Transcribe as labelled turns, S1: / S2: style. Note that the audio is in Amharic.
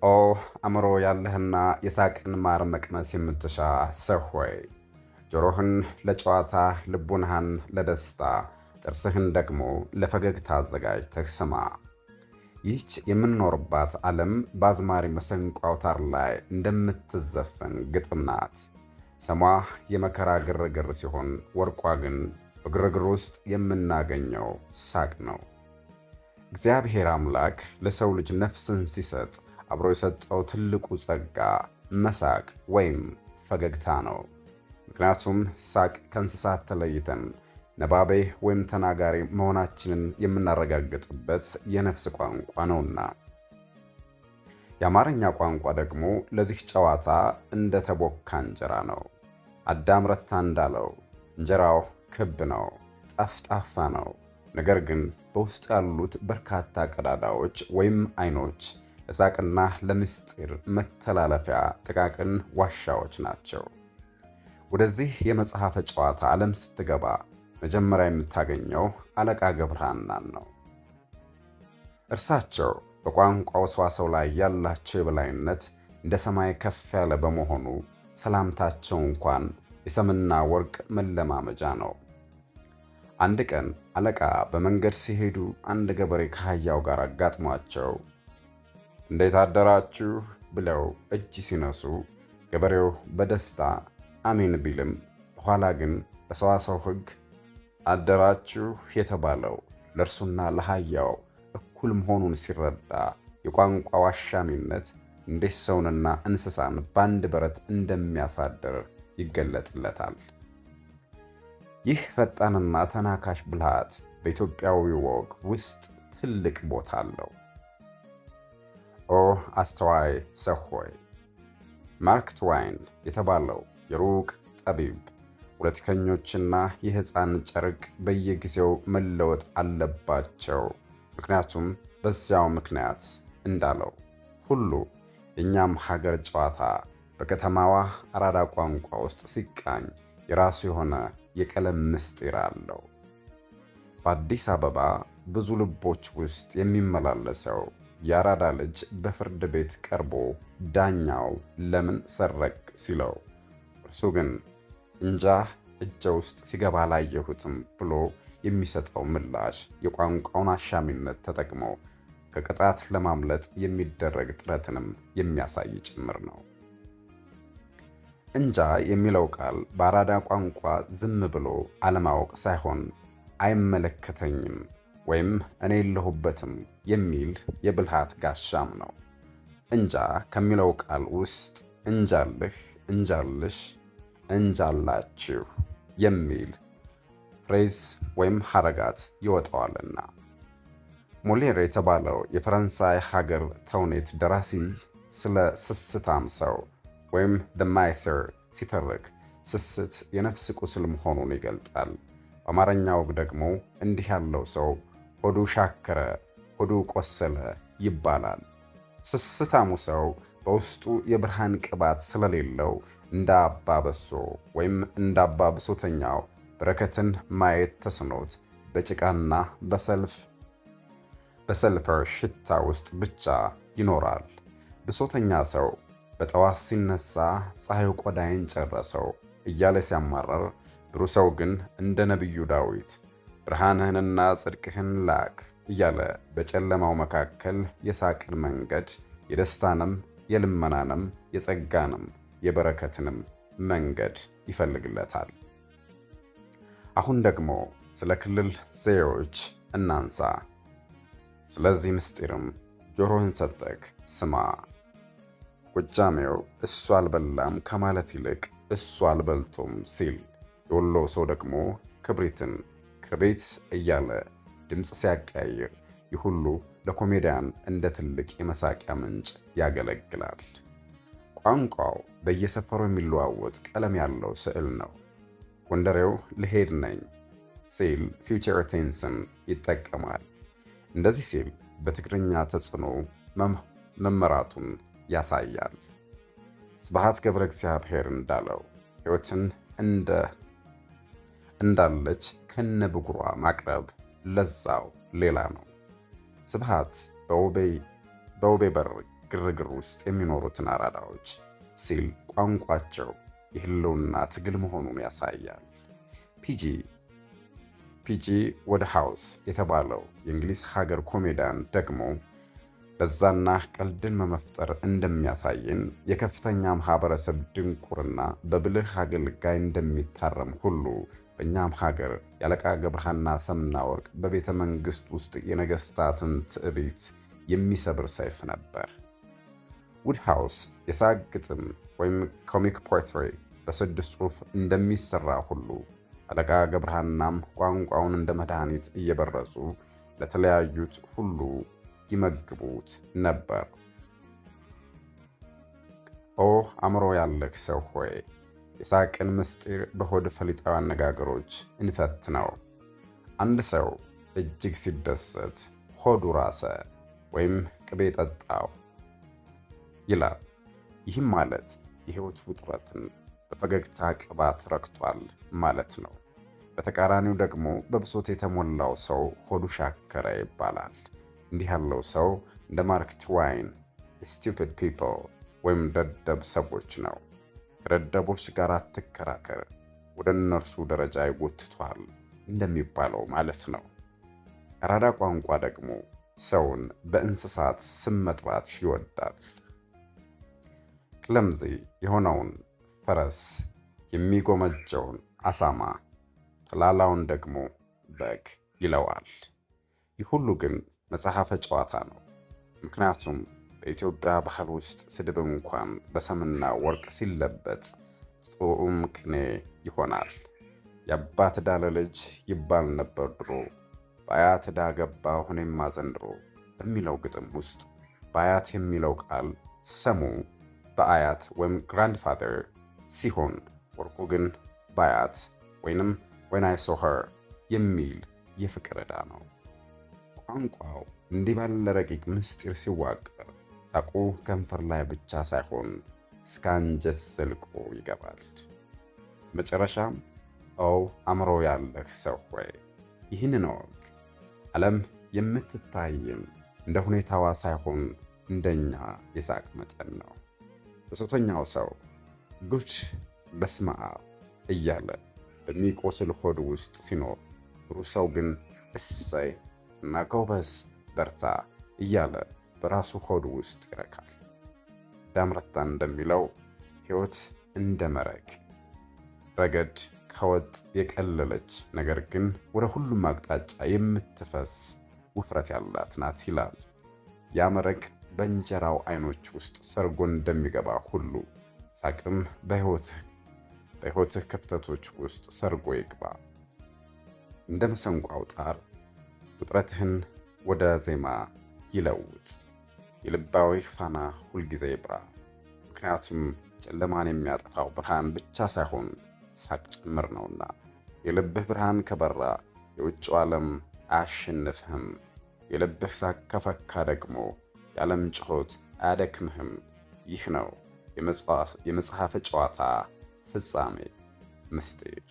S1: ኦ አእምሮ ያለህና የሳቅን ማር መቅመስ የምትሻ ሰው ሆይ፣ ጆሮህን ለጨዋታ፣ ልቡናህን ለደስታ፣ ጥርስህን ደግሞ ለፈገግታ አዘጋጅተህ ስማ። ይህች የምንኖርባት ዓለም በአዝማሪ መሰንቆ አውታር ላይ እንደምትዘፈን ግጥም ናት። ስሟ የመከራ ግርግር ሲሆን፣ ወርቋ ግን በግርግር ውስጥ የምናገኘው ሳቅ ነው። እግዚአብሔር አምላክ ለሰው ልጅ ነፍስን ሲሰጥ አብሮ የሰጠው ትልቁ ጸጋ መሳቅ ወይም ፈገግታ ነው። ምክንያቱም ሳቅ ከእንስሳት ተለይተን ነባቤ ወይም ተናጋሪ መሆናችንን የምናረጋግጥበት የነፍስ ቋንቋ ነውና። የአማርኛ ቋንቋ ደግሞ ለዚህ ጨዋታ እንደ ተቦካ እንጀራ ነው። አዳም ረታ እንዳለው እንጀራው ክብ ነው፣ ጠፍጣፋ ነው። ነገር ግን በውስጡ ያሉት በርካታ ቀዳዳዎች ወይም አይኖች ለሳቅና ለምስጢር መተላለፊያ ጥቃቅን ዋሻዎች ናቸው። ወደዚህ የመጽሐፈ ጨዋታ ዓለም ስትገባ መጀመሪያ የምታገኘው አለቃ ገብረሐናን ነው። እርሳቸው በቋንቋው ሰዋሰው ላይ ያላቸው የበላይነት እንደ ሰማይ ከፍ ያለ በመሆኑ ሰላምታቸው እንኳን የሰምና ወርቅ መለማመጃ ነው። አንድ ቀን አለቃ በመንገድ ሲሄዱ አንድ ገበሬ ከአህያው ጋር አጋጥሟቸው "እንዴት አደራችሁ?" ብለው እጅ ሲነሱ ገበሬው በደስታ አሜን ቢልም፣ በኋላ ግን በሰዋሰው ሕግ አደራችሁ የተባለው ለእርሱና ለአህያው እኩል መሆኑን ሲረዳ የቋንቋው አሻሚነት እንዴት ሰውንና እንስሳን በአንድ በረት እንደሚያሳድር ይገለጥለታል። ይህ ፈጣንና ተናካሽ ብልሃት በኢትዮጵያዊ ወግ ውስጥ ትልቅ ቦታ አለው። ኦ አስተዋይ ሰው ሆይ፣ ማርክ ትዋይን የተባለው የሩቅ ጠቢብ ፖለቲከኞችና የሕፃን ጨርቅ በየጊዜው መለወጥ አለባቸው፣ ምክንያቱም በዚያው ምክንያት እንዳለው ሁሉ የእኛም ሀገር ጨዋታ በከተማዋ አራዳ ቋንቋ ውስጥ ሲቃኝ የራሱ የሆነ የቀለም ምስጢር አለው። በአዲስ አበባ ብዙ ልቦች ውስጥ የሚመላለሰው የአራዳ ልጅ በፍርድ ቤት ቀርቦ ዳኛው "ለምን ሰረቅክ?" ሲለው እርሱ ግን "እንጃ፣ እጄ ውስጥ ሲገባ አላየሁትም" ብሎ የሚሰጠው ምላሽ የቋንቋውን አሻሚነት ተጠቅሞ ከቅጣት ለማምለጥ የሚደረግ ጥረትንም የሚያሳይ ጭምር ነው። እንጃ የሚለው ቃል በአራዳ ቋንቋ ዝም ብሎ አለማወቅ ሳይሆን አይመለከተኝም ወይም እኔ የለሁበትም የሚል የብልሃት ጋሻም ነው። እንጃ ከሚለው ቃል ውስጥ እንጃልህ፣ እንጃልሽ፣ እንጃላችሁ የሚል phrase ወይም ሐረጋት ይወጣዋልና። ሞሌር የተባለው የፈረንሳይ ሀገር ተውኔት ደራሲ ስለ ስስታም ሰው ወይም the miser ሲተርክ ስስት የነፍስ ቁስል መሆኑን ይገልጣል። በአማርኛ ወግ ደግሞ እንዲህ ያለው ሰው ሆዱ ሻከረ፣ ሆዱ ቆሰለ ይባላል። ስስታሙ ሰው በውስጡ የብርሃን ቅባት ስለሌለው እንደ አባ በሶ ወይም እንደ አባ ብሶተኛው በረከትን ማየት ተስኖት በጭቃና በሰልፈር ሽታ ውስጥ ብቻ ይኖራል። ብሶተኛ ሰው በጠዋት ሲነሳ "ፀሐዩ ቆዳዬን ጨረሰው" እያለ ሲያማርር፣ ብሩህ ሰው ግን እንደ ነቢዩ ዳዊት "ብርሃንህንና ጽድቅህን ላክ" እያለ በጨለማው መካከል የሳቅን መንገድ፣ የደስታንም፣ የልመናንም፣ የጸጋንም፣ የበረከትንም መንገድ ይፈልግለታል። አሁን ደግሞ ስለ ክልል ዘዬዎች እናንሳ። ስለዚህ ምስጢርም ጆሮህን ሰጥተህ ስማ። ጎጃሜው "እሱ አልበላም" ከማለት ይልቅ "እሱ አልበልቶም" ሲል፣ የወሎ ሰው ደግሞ ክብሪትን ክርቤት እያለ ድምፅ ሲያቀያይር፣ ይህ ሁሉ ለኮሜዲያን እንደ ትልቅ የመሳቂያ ምንጭ ያገለግላል። ቋንቋው በየሰፈሩ የሚለዋወጥ ቀለም ያለው ስዕል ነው። ጎንደሬው "ልሄድ ነኝ" ሲል future tense ን ይጠቀማል። እንደዚህ ሲል በትግርኛ ተጽዕኖ መመራቱን ያሳያል። ስብሐት ገብረ እግዚአብሔር እንዳለው ሕይወትን እንዳለች ከነ ብጉሯ ማቅረብ ለዛው ሌላ ነው። ስብሐት በውቤ በር ግርግር ውስጥ የሚኖሩትን አራዳዎች ሲል ቋንቋቸው የህልውና ትግል መሆኑን ያሳያል። ፒጂ ወድሃውስ የተባለው የእንግሊዝ ሀገር ኮሜዲያን ደግሞ ለዛና ቀልድን በመፍጠር እንደሚያሳየን፣ የከፍተኛ ማህበረሰብ ድንቁርና በብልህ አገልጋይ እንደሚታረም ሁሉ በእኛም ሀገር የአለቃ ገብረሃና ሰምና ወርቅ በቤተ መንግስት ውስጥ የነገስታትን ትዕቢት የሚሰብር ሰይፍ ነበር። ውድሃውስ የሳቅ ግጥም ወይም comic poetry በስድስት ጽሑፍ እንደሚሰራ ሁሉ አለቃ ገብረሃናም ቋንቋውን እንደ መድኃኒት እየበረዙ ለተለያዩት ሁሉ ይመግቡት ነበር። ኦ አእምሮ ያለህ ሰው ሆይ፣ የሳቅን ምስጢር በሆድ ፈሊጣዊ አነጋገሮች እንፈትነው። አንድ ሰው እጅግ ሲደሰት ሆዱ ራሰ ወይም ቅቤ ጠጣሁ ይላል። ይህም ማለት የህይወት ውጥረትን በፈገግታ ቅባት ረክቷል ማለት ነው። በተቃራኒው ደግሞ በብሶት የተሞላው ሰው ሆዱ ሻከረ ይባላል። እንዲህ ያለው ሰው እንደ ማርክ ትዋይን "stupid people" ወይም ደደብ ሰዎች ነው። ከደደቦች ጋር አትከራከር፣ ወደ እነርሱ ደረጃ ይጎትቷል እንደሚባለው ማለት ነው። አራዳ ቋንቋ ደግሞ ሰውን በእንስሳት ስም መጥራት ይወዳል። Clumsy የሆነውን ፈረስ፣ የሚጎመጀውን አሳማ፣ ተላላውን ደግሞ በግ ይለዋል። ይህ ሁሉ ግን መጽሐፈ ጨዋታ ነው። ምክንያቱም በኢትዮጵያ ባህል ውስጥ ስድብ እንኳን በሰምና ወርቅ ሲለበጥ ጥዑም ቅኔ ይሆናል። የአባት ዕዳ ለልጅ ይባል ነበር ድሮ፣ በአያት ዕዳ ገባሁ እኔማ ዘንድሮ በሚለው ግጥም ውስጥ በአያት የሚለው ቃል ሰሙ በአያት ወይም grandfather ሲሆን ወርቁ ግን ባያት ወይንም when I saw her የሚል የፍቅር ዕዳ ነው። ቋንቋው እንዲህ ባለ ረቂቅ ምስጢር ሲዋቀር ሳቁ ከንፈር ላይ ብቻ ሳይሆን እስከ አንጀት ዘልቆ ይገባል። መጨረሻም ኦ አእምሮ ያለህ ሰው ሆይ፣ ይህንን እወቅ። ዓለም የምትታየን እንደ ሁኔታዋ ሳይሆን እንደኛ የሳቅ መጠን ነው። ብሶተኛው ሰው ጉድ በስመ አብ እያለ በሚቆስል ሆድ ውስጥ ሲኖር፣ ብሩህ ሰው ግን እሰይ እና ጎበዝ በርታ እያለ በራሱ ሆድ ውስጥ ይረካል። ዳምረታ እንደሚለው ሕይወት እንደ መረቅ ረገድ ከወጥ የቀለለች ነገር ግን ወደ ሁሉም አቅጣጫ የምትፈስ ውፍረት ያላት ናት ይላል። ያ መረቅ በእንጀራው አይኖች ውስጥ ሰርጎ እንደሚገባ ሁሉ ሳቅም በሕይወትህ ክፍተቶች ውስጥ ሰርጎ ይግባ። እንደ መሰንቆ አውታር ውጥረትህን ወደ ዜማ ይለውጥ። የልባዊ ፋና ሁልጊዜ ይብራ። ምክንያቱም ጨለማን የሚያጠፋው ብርሃን ብቻ ሳይሆን ሳቅ ጭምር ነውና። የልብህ ብርሃን ከበራ የውጭው ዓለም አያሸንፍህም። የልብህ ሳቅ ከፈካ ደግሞ የዓለም ጩኸት አያደክምህም። ይህ ነው የመጽሐፈ ጨዋታ ፍጻሜ ምስጢር።